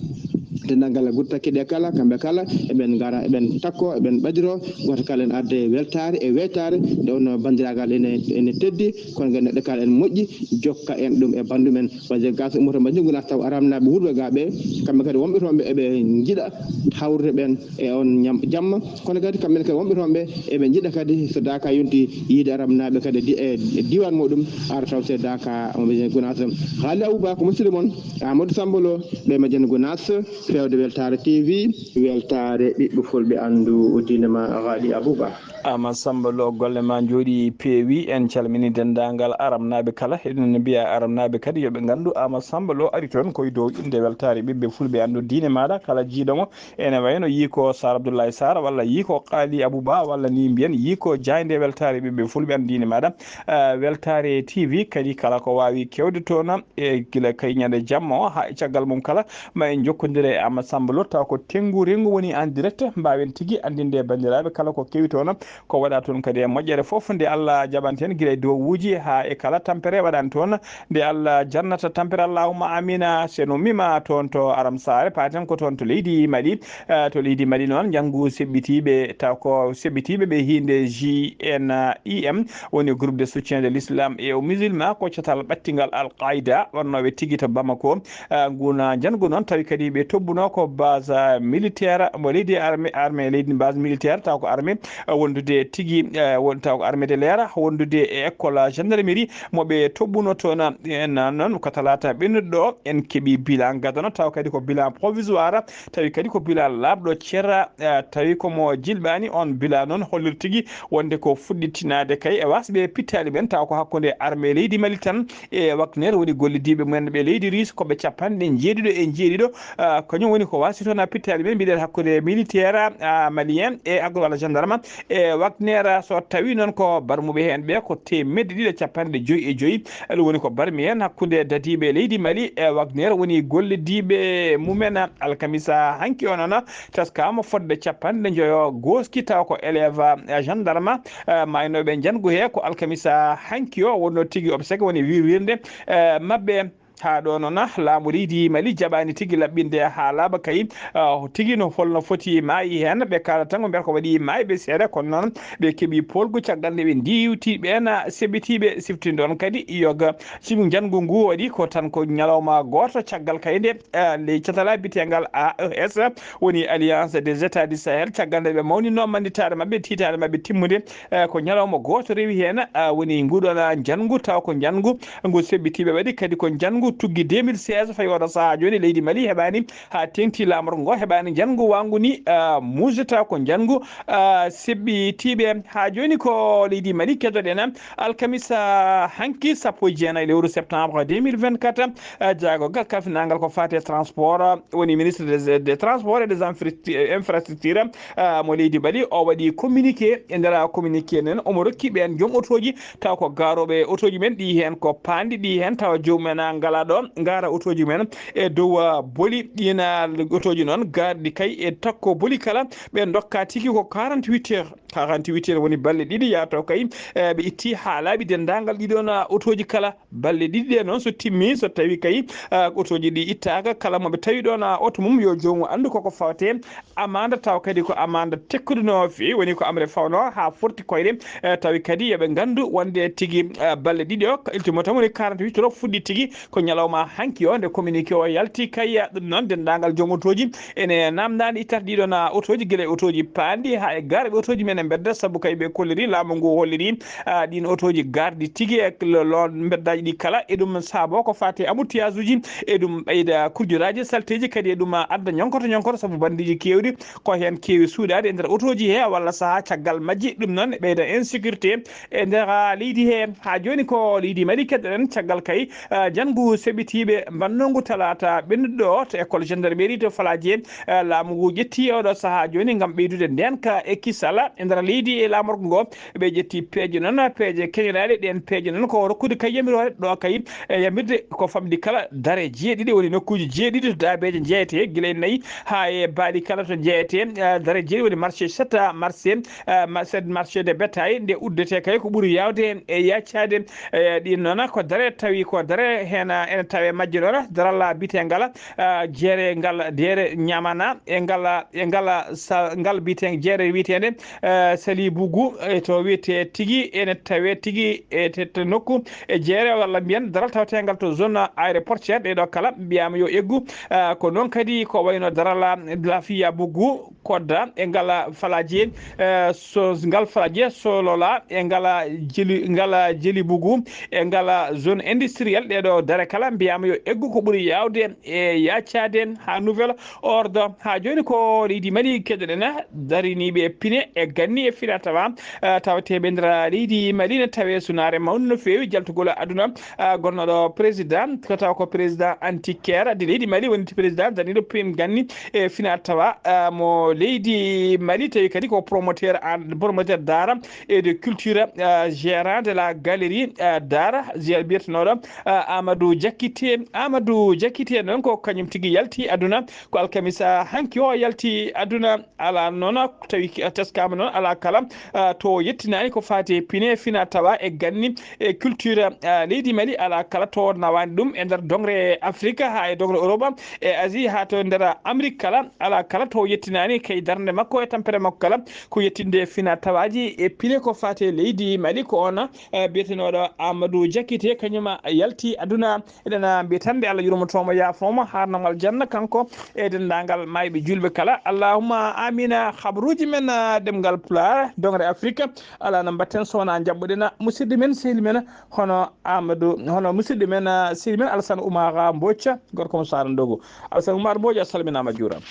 Denndaangal gure takkiɗe kala, kamɓe kala, eɓen ngara, eɓen takko, eɓen ɓadiro, gooto kala en arde weltaare e weytaare, nde wonno banndiraagal ene, ene teddi, kono kadi neɗɗo kala en moƴƴi, jokka en ɗum e banndum en. Wadde gaa so ummoto Madina Gunaas taw aramnaaɓe wurɓe gaa ɓe, kamɓe kadi wonɓe toon ɓe eɓe njiɗa hawrude ɓeen e on ñam-, jamma. Kono kadi kamɓe kadi wonɓe toon ɓe eɓe njiɗa kadi so Daaka yonti yiide aramnaaɓe kadi di-, e diiwaan muɗum, ara taw se Daaka Madina Gunaas. Haali Abouba ko musidɗo mon Amadou Samba Lo, ɓe Madina Gunaas, fewde Weltaare T V, Weltaare ɓiɓɓe fulɓe anndu diine ma Haali Abouba. Ama Samba Lo, golle ma njooɗi peewi. En calmini denndaangal aramnaaɓe kala. Eɗen mbiya aramnaaɓe kadi yo ɓe nganndu Ama Samba Lo ari toon ko e dow innde Weltaare ɓiɓɓe fulɓe anndu diine maaɗa. Kala jiiɗo mo ene wayno yiiko Sar Abdoulaye Sarr walla yiiko Haali Abouba walla ni mbiyen yiiko jaaynde Weltaare ɓiɓɓe fulɓe anndu diine maaɗa. Ah, Weltaare T V kadi kala ko waawi kewde toon e gila kay ñande jamma o haa e caggal mum kala. Ma en njokkondire e Amadou Samba Lo, taw ko tenngu renngu woni en direct, mbaawen tigi anndinde banndiraaɓe kala ko kewi toon, ko waɗa toon kadi e moƴƴere fof, nde Allah jaɓanta en gila e dowuuji haa e kala tampere waɗan toon, nde Allah jannata tampere, allahumma amina. So en ummiima toon to Aram Saare, paaten ko toon to leydi Mali, eh, to leydi Mali noon, njanngu seɓɓitiiɓe, taw ko seɓɓitiiɓe ɓe hiinde J N I M, woni groupe de soutien de l'islam et aux musulmans, ko catal ɓattingal Al Qaida, wonnooɓe tigi to Bamako. Ah, nguna njanngu noon tawi kadi ɓe tobbuno ko base, ah, militaire mo leydi armée, armée leydi base militaire taw ko armée, ah, wondude tigi, ah, won-, taw ko armée de l'air wondude e école gendarmerie mo ɓe tobbuno toon. En noon ko talaata ɓennuɗo ɗo en keɓi bilan gadano taw kadi ko bilan provisoire, tawi kadi ko bilan laaɓɗo cer, ah, tawi ko mo jilɓaani. On bilan noon holliri tigi wonde ko fuɗɗitinaade kay e wasɓe pittaali ɓen taw ko hakkunde armée leydi Mali tan e Wagner woni gollidiiɓe mumen ɓe leydi Russe ko ɓe capanɗe njeeɗiɗo e njeeɗiɗo. Ah, kañum woni ko wasi toon a pittaali ɓe mbiɗen hakkunde militaire, ah, malien e agro walla gendarme e Wagner. So tawi noon ko barmuɓe heen ɓe ko teemedde ɗiɗi e capanɗe joyi e joyi. Ɗum woni ko barmi heen hakkunde dadiiɓe leydi Mali e Wagner woni gollidiiɓe mumen. Alkamisa hanki o noon taskaama fodde capanɗe njoyo gooski taw ko élève, eh, gendarme, eh, maaynooɓe njanngu he ko alkamisa hanki o wonno tigi obsèque woni wirwirnde, eh, maɓɓe. Haa ɗo noon laamu leydi Mali jaɓaani tigi laɓɓinde haa laaɓa kay, ah, tigi no holno foti maayi heen. Ɓe kaalata ngo mbiyata ko waɗi maayɓe seeɗa, kono noon ɓe keɓi poolgu caggal nde ɓe ndiwti ɓeen seɓɓitiiɓe siftinde on kadi yoga. Sibu njanngu ngu waɗi ko tan ko ñalawma gooto caggal kay nde, eh, ley catalaa biyeteengal A E S, woni Alliance des États du Sahel, caggal nde ɓe mawninoo mannitaare maɓɓe, tiitaare maɓɓe timmude, eh, ko ñalawma gooto rewi heen, ah, woni nguɗon njanngu, taw ko njanngu ngu seɓɓitiiɓe waɗi, kadi ko njanngu tuggi deux mille seize, fayi oɗo sahaa jooni leydi Mali heɓaani haa teeŋti laamorgo ngo, heɓaani njanngu waangu ni, ah, muusde, taw ko njanngu, ah, seɓɓitiiɓe. Haa jooni ko leydi Mali keddoɗen alkamisa hanki sappo e jeenayi lewru septembre deux mille vingt-quatre, eh, jaagogal kalfinaangal ko faati e transport, eh, woni ministre des, des transports et des infrastru-, eh, infrastructures, eh, mo leydi Mali, o waɗi communiqué. E nder communiqué nen omo rokki ɓeen joom otooji taw ko gaarooɓe otooji men ɗi heen ko paandi ɗi heen tawa joomum en ngala ɗo ngaara otooji men e dow, ah, boli. Ɗiin, ah, otooji noon garɗi kay e takko boli kala, ɓe ndokka tigi ko quarante-huit heures. Quarante-huit heures woni balɗe ɗiɗi yaato kay, eh, ɓe itti haa laaɓi denndaangal ɗiɗon, ah, otooji kala. Balɗe ɗiɗi ɗe noon so timmi, so tawi kay, ah, otooji ɗi ittaaka, kala mo ɓe tawi ɗoon, ah, oto mum yo joomum anndu koko fawte amande, taw kadi ko amande tekkude no feewi, woni ko amre fawno haa forti koyɗe, eh, tawi kadi yo ɓe nganndu wonde tigi, eh, balɗe ɗiɗi o, iltimo tan woni quarante-huit heures o fuɗɗi tigi, ko ñalawma hanki o nde communiqué o yalti kay. Ɗum noon denndaangal joom otooji ene naamndaani ittata ɗiɗon, ah, otooji, gila e otooji paanɗi haa e garɓe otooji men e mbedda, sabu kay ɓe kolliri, laamu ngu holliri, ah, ɗiin otooji garɗi tigi e lo-, lo-, mbeddaaji ɗi kala. E ɗum saabo ko faati e embouteillage uji, e ɗum ɓeyda kurjoraaji salteeji, kadi e ɗum, ah, adda ñonkoto ñonkoto, sabu banndiiji keewɗi ko heen keewi suuɗaade e nder otooji he walla sahaa caggal majji. Ɗum noon ɓeyda insécurité e nder, ah, leydi he. Haa jooni ko leydi Mali keɗoɗen, caggal kay, ah, janngu seɓitiiɓe mbannongu talaata ɓennuɗo o to école gendarmerie to Falaaje, ah, laamu ngu ƴetti oɗo sahaa jooni ngam ɓeydude ndeenka e kisal e nder leydi e laamorgo ngo. Ɓe ƴetti peeje noon, peeje keñoraaɗe. Ɗeen peeje noon ko rokkude kay yamiroore ɗo kay, e yamirde ko famɗi kala dare jeeɗiɗi, woni nokkuuji jeeɗiɗi to daabeeje jeeyetee, gila e nayi haa e baali kala to jeeyetee, eh, dare jeeɗiɗi, woni marché sept, marché, eh, ma-, sept marché de bétail, nde uddetee kay ko ɓuri yaawde e yaccaade, eh, ɗin noon ko dare tawi ko dare heen, ene tawe majje noon, daralla biyetee ngala, eh, jeere ngal, jeere ñamana, e ngala, e ngala sa-, ngal biyetee, jeere wiyeteende, eh, Salibugu, eh, to wiyetee tigi, ene tawee tigi e te, te nokku e jeere walla mbiyen daral taweteengal to zone aéroportuaire. Ɗee ɗoo kala mbiyaama yo eggu, eh, ko noon kadi ko wayno daral, eh, Lafiya Bugu, Kodda, e ngala Falaaje, eh, so, ngal Falaaje, Solola, e ngala Jeli, ngala Jeli Bugu, e ngala zone industrielle. Ɗee ɗoo dare kala mbiyaama yo eggu ko ɓuri yaawde e yaccaade haa nouvel ordre. Haa jooni ko leydi Mali keɗoɗen, dariniiɓe pine e ganni e fina tawa, eh, tawateeɓe nder leydi Mali ne tawee sunaare mawnde no feewi jaltugol aduna, eh, gonnooɗo président, ko taw ko président antiquaire de leydi Mali woni président darniiɗo pin ganni e fina tawa, eh, mo leydi Mali, tawi kadi ko promoteur en, promoteur d'art et de culture, eh, gérant de la galerie, eh, d'art, je-, biyetenooɗo, eh, Amadou Diakité. Amadou Diakité noon ko kañum tigi yalti aduna, ko alkamisa hanki o yalti aduna. Alaa noon, tawi ki-, teskaama noon, alaa kala, ah, to yettinaani ko faati e pine fina tawa e ganni e culture, ah, leydi Mali, alaa kala to nawaani ɗum e nder dongre Afrique haa e dongre Europe e Asie haa to nder Amérique kala, alaa kala to yettinaani kay darnde makko e tampere makko kala ko yettinde fina tawaaji e pine ko faati e leydi Mali. Ko oon, eh, biyetenooɗo Amadou Diakité, kañum yalti aduna. Eɗen, ah, mbiya tan nde Allah yurmoto mo, yaafoo mo, haarna mo aljanna, kanko e denndaangal maayɓe juulɓe kala. Allahumma amina. Habaruuji men, ah, ɗemngal Pulaar, dongre Afrique, alaa no mbaɗten so wonaa njaɓɓuɗen, ah, musidɗo men, sehil men, hono Amadou, hono musidɗo men, ah, sehil men Alassane Oumar Mbodj, gorko mo Saara Ndogo. Alassane Oumar Mbodj, a salminaama, a juuraama.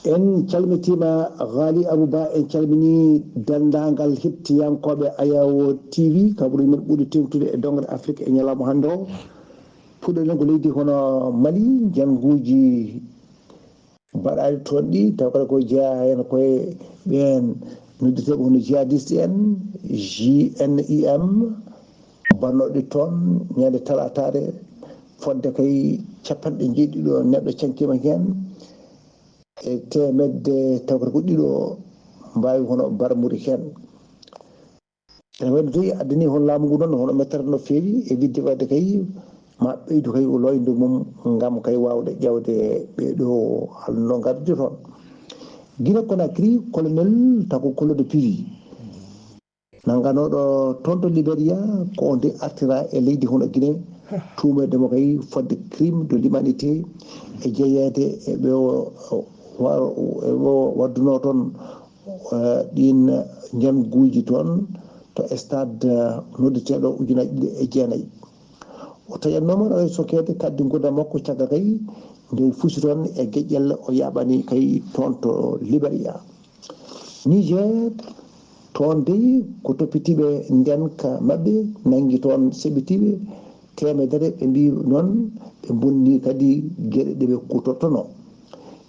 En calmitiima, Ghali Abou Ba, en calminii denndaangal heɗtiyankooɓe Ayawo T V, kabaruuji men ɓurɗi teeŋtude e dongre Afrique e ñalawma hannde o. Puɗɗoɗen ko leydi hono Mali, njannguuji mbaɗaaɗi toon ɗi, taw kadi ko jeyaa heen koye ɓeen noddeteeɓe hono jihadiste en, J N I M, bannooɗi toon ñande talaataare, fodde kay capanɗe njeeɗiɗo neɗɗo cañtiima heen, e teemedde taw kadi ko ɗiɗo mbaawi hono barmude heen. Ene wayno tawi addani hono laamu ngu noon, hono mettere no feewi e wiɗde waɗde kay, ma ɓeydu kay o looyndo mum ngam kay waawde ƴeewde ɓee ɗoo hol no ngardi toon. Gine Conakry, colonel, taw ko Colo de Piri, nannganooɗo toon to Liberia, ko on de artira e leydi hono Gine, tuumeede mo kay fodde crime de l'humanité e jeyeede e ɓe o, o, wa-, e o waddunoo toon, eh, ɗiin njannguuji toon to stade, eh, noddeteeɗo ujunaaji ɗiɗi e jeenayi. O taƴatnoo mo ɗo e sokeede kaddi nguurndam makko caggal kay nde o fusi toon e geƴƴel o yaaɓani kay toon to Liberia. Niger, toon dey ko toppitiiɓe ndeenka maɓɓe nanngi toon seɓɓitiiɓe teemedere, ɓe mbii noon ɓe mbonni kadi geɗe ɗe ɓe kuutortonoo.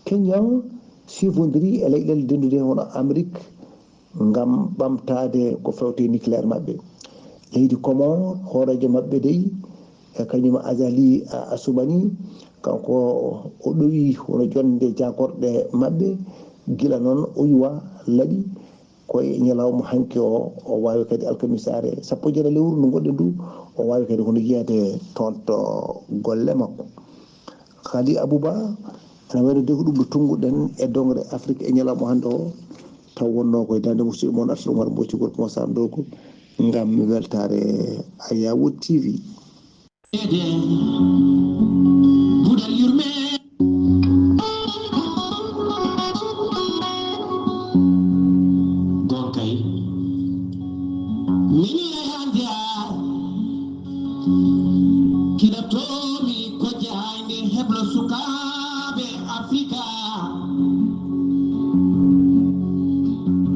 Kenya sifondiri e leyɗeele dennduɗe hono Amerik ngam ɓamtaade ko fewte nucléaire maɓɓe. Leydi Comore, hooreejo maɓɓe dey, e kañum Azali Assoumani, kanko o ɗowi hono jonnde jaagorɗe maɓɓe. Gila noon o yuwa laɓi, ko e ñalawma hanki o, o waawi kadi alkamisaare sappo e jeetati lewru ndu ngonɗen ndu, o waawi kadi hono yiyaade toon to golle makko. Khali Abouba, ene wayno de ko ɗum ɗo tunnguɗen e dongre Afrique e ñalawma hannde o, taw wonnoo koye daande musidɗo mon Artur Oumar Mboci, gorko mo Sam Dogo, ngam weltaare Ayawo T V. Gudal yurme. Gonkay. Mini e hande a. Kiɗa toomi ko jaayde heblo sukaaɓe Afrika.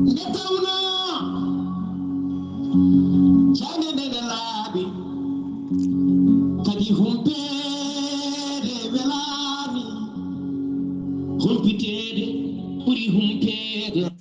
Nde tawno jaayde nde nde laaɓi. Kadi humpeede welaani, humpiteede ɓuri humpeede.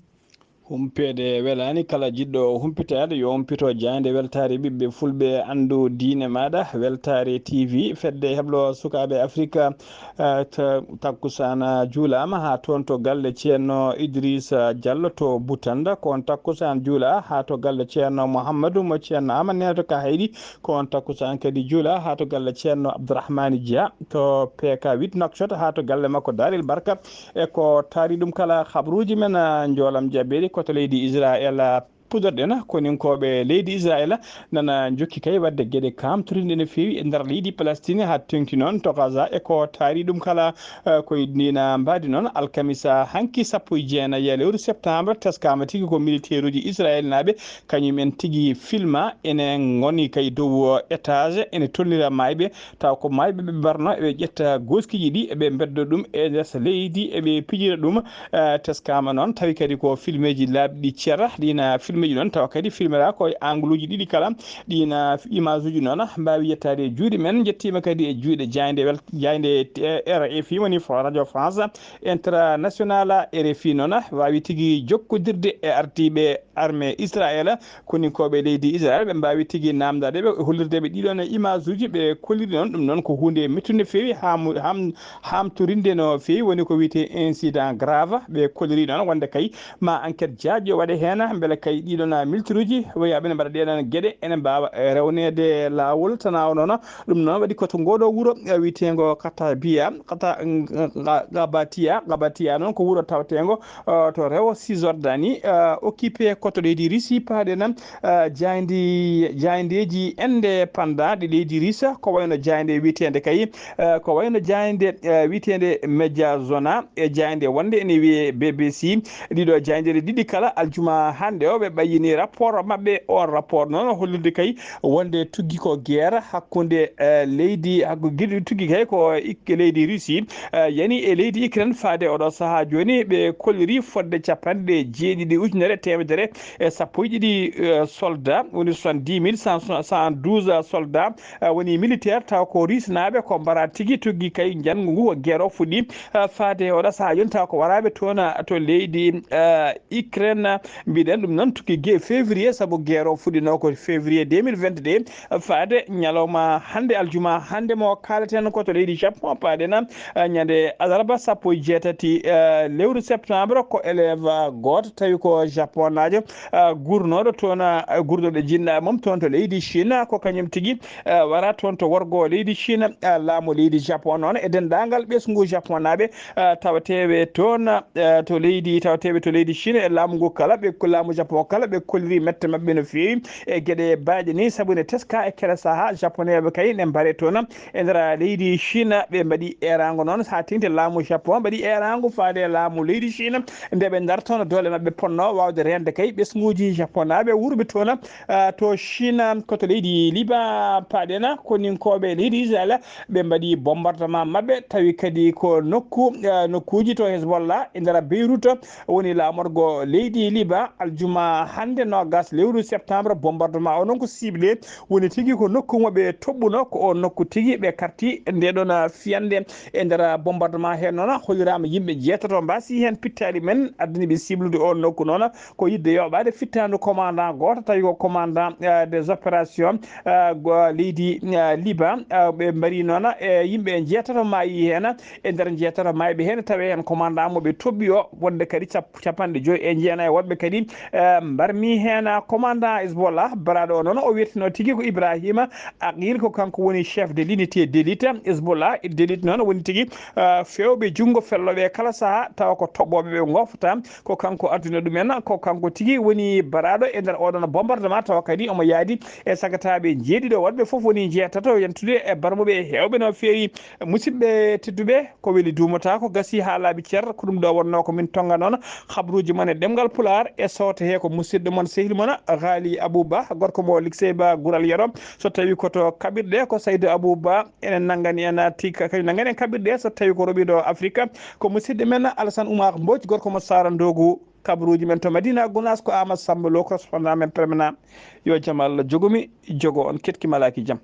Humpeede welaani, kala jiɗɗo humpitaade yo humpito jaaynde weltaare ɓiɓɓe fulɓe, anndu diine maaɗa. Weltaare T V, fedde heblo sukaaɓe Afrika. Eh, ta-, takkusaan juulaama haa toon to galle Ceerno Idrissa Diallo to Butanda. Ko on takkusaan juulaa haa to galle Ceerno Mouhammadou mo Ceerno Amadou Neena to Kahayɗi. Ko on takkusaan kadi juulaa haa to galle Ceerno Abdourahmane Dia to P K huit Nouakchott, haa to galle makko Darel Barka. E ko taari ɗum kala, habruuji men, ah, njoolam jabeeɗi ko to leydi Israel, ah, puɗorɗen. Koninkooɓe leydi Israel nana njokki kay waɗde geɗe kaamtorinɗe no feewi e nder leydi Palestine, haa teeŋti noon to Gaza. E ko taari ɗum kala, eh, ko e ndiin mbaadi noon, alkamisa hanki sappo e jeenayi e lewru septembre, teskaama tigi ko militeeruuji Israel naaɓe, kañum en tigi filma ene ngoni kay dow étage, ene tolnira maayɓe, taw ko maayɓe ɓe mbarno, eɓe ƴetta gooskiiji ɗi, eɓe mbedda ɗum e nder leydi, eɓe pijira ɗum. Eh, teskaama noon, tawi kadi ko filmeeji laaɓɗi ceer. Ɗiin filmeeji noon, tawa kadi filmera ko e angluuji ɗiɗi kala. Ɗiin imageuji noon mbaawi yettaade e juuɗe men. Njettiima kadi e juuɗe jaaynde wel-, jaaynde, eh, R F I, woni Fo-, Radio France International. R F I noon waawi tigi jokkodirde e ardiiɓe armée Israel, koninkooɓe leydi Israel, ɓe mbaawi tigi naamndaade ɓe, hollirde ɓe ɗiɗon imageuji ɓe kolliri noon. Ɗum noon ko huunde mettunde feewi, haamu-, ham-, haamtorinde no feewi, woni ko wiyetee incident grave. Ɓe kolliri noon wonde kay ma enquête jaajɗo waɗe heen, mbele kay ɗiɗon militaire uji, wayaaɓe ne mbaɗa ɗeɗon geɗe, ene mbaawa, eh, rewneede laawol. Tanaa o noon, ɗum noon waɗi ko to ngooɗo wuro, eh, wiyeteengo Katabiya, Kata-, Nga-, Nga-, Gabatiya, Gabatiya noon ko wuro tawteengo, eh, to rewo Cisjordanie, eh, occupé ko to leydi Russie, paaɗen, eh, jaaynde, jaayndeeji indépendant ɗi leydi Russie, ko wayno jaaynde wiyeteende kay, eh, ko wayno jaaynde, eh, wiyeteende Mediazona, e jaaynde wonde ene wiyee B B C. Ɗiɗo jaayndeeji ɗiɗi kala, aljuma hannde o, ɓe ɓayyini rapport maɓɓe. On rapport noon hollirde kay wonde tuggi ko guerre hakkunde, eh, leydi, hakku-, giɗo tuggi kay ko ik-, leydi Russie, eh, yani e leydi Ukraine. Faade oɗo sahaa jooni, ɓe kolliri fodde capanɗe jeeɗiɗi ujunere teemedere e sappo e ɗiɗi, eh, soldat, woni soixante-dix mille cent soixante-douze soldat, eh, woni militaire, taw ko Russie naaɓe ko mbara tigi tuggi kay njanngu ngu ko guerre o fuɗɗi. Eh, faade oɗo sahaa jooni, taw ko waraaɓe toon, eh, to leydi, eh, Ukraine. Mbiɗen ɗum noon tuggi ge-, février, sabu guerre o fuɗɗinoo ko février deux mille vingt-deux. Faade ñalawma hannde, aljuma hannde mo kaaleten ko to leydi Japon, paaɗen, eh, ñande alarba sappo e jeetati, eh, lewru septembre, ko élève, eh, gooto tawi ko japonaajo, eh, gurnooɗo toon, eh, gurdooɗo jinnaaɓe mum toon to leydi Chine, ko kañum tigi, eh, wara toon to worgo leydi Chine, eh, laamu leydi Japon noon e denndaangal ɓesngu japonaaɓe, eh, tawateeɓe toon, eh, to leydi, tawateeɓe to leydi Chine e laamu ngu kala, ɓe ko laamu Japon kala, ɓe kolliri mette maɓɓe no feewi e geɗe baaɗe ni, sabu ne teska e kala sahaa japoneeɓe kay ne mbare toon e nder leydi Chine, ɓe mbaɗi eeraango noon, haa teeŋti laamu Japon mbaɗi eeraango faade e laamu leydi Chine, nde ɓe ndartono doole maɓɓe ponno waawde reende kay ɓesnguuji japonaaɓe wurɓe toon, ah, to Chine, ko to leydi Liban, paaɗen, koninkooɓe leydi Israel, ɓe mbaɗi bombardement maɓɓe, tawi kadi ko nokku, ah, nokkuuji to Hezbollah e nder Beirut, woni laamorgo leydi Liban, aljuma Hannde noogas lewru septembre, bombardement o noon ko ciblé, woni tigi ko nokku mo ɓe toɓɓuno, ko o nokku tigi ɓe karti nde ɗon fiyande. E nder bombardement he noon, holliraama yimɓe jeetato mbaasi heen pittaali men, addani ɓe ciblude o nokku noon, ko yidde yoɓaade fittaandu commandant gooto, tawi ko commandant, eh, des opérations, eh, go-, leydi, eh, Liban. Eh, ɓe mbari noon, eh, yimɓe jeetato maayi heen. E nder jeetato maayɓe heen, tawi heen commandant mo ɓe toɓɓi o, wonde kadi cap-, capanɗe joyi e jeenayi woɗɓe kadi, eh, mbarmi heen. Commandant Hezbollah, baraaɗo o noon, o wiyeteno tigi ko Ibrahima Aqil, ko kanko woni chef de l'unité d'élite Hezbollah. D'élite noon woni tigi, eh, feewɓe junngo fellooɓe kala sahaa, tawa ko toɓɓooɓe ɓe ngofta. Ko kanko adduna ɗumen, ko kanko tigi woni baraaɗo e nder oɗon bombardement, tawa kadi omo yaadi e sagataaɓe jeeɗiɗo woɗɓe, fof woni jeetato yentude e barmuɓe heewɓe no feewi. Musidɓe tedduɓe, ko weli duumataa, ko gasi haa laaɓi cer, ko ɗum ɗo wonnoo ko min tonga noon habruuji mon e ɗemngal Pulaar, e sooto he ko musidɗo mon, sehil mon, Ghali Abou Ba, gorko mo Liksey Ba Gural Yero. So tawi ko to kaɓirɗe, ko Saydu Abou Ba, enen nanngani en tika, kañum nanngani en kaɓirɗe, so tawi ko roɓiɗo Afrique, ko musidɗo men Alassane Oumar Mbodj, gorko mo Sara Ndogu, kabruuji men to Madina Gounass, ko Amadou Samba Lo, correspondant men permanent. Yo jam Allah jogomi, jogo on, ketki malaaki jam.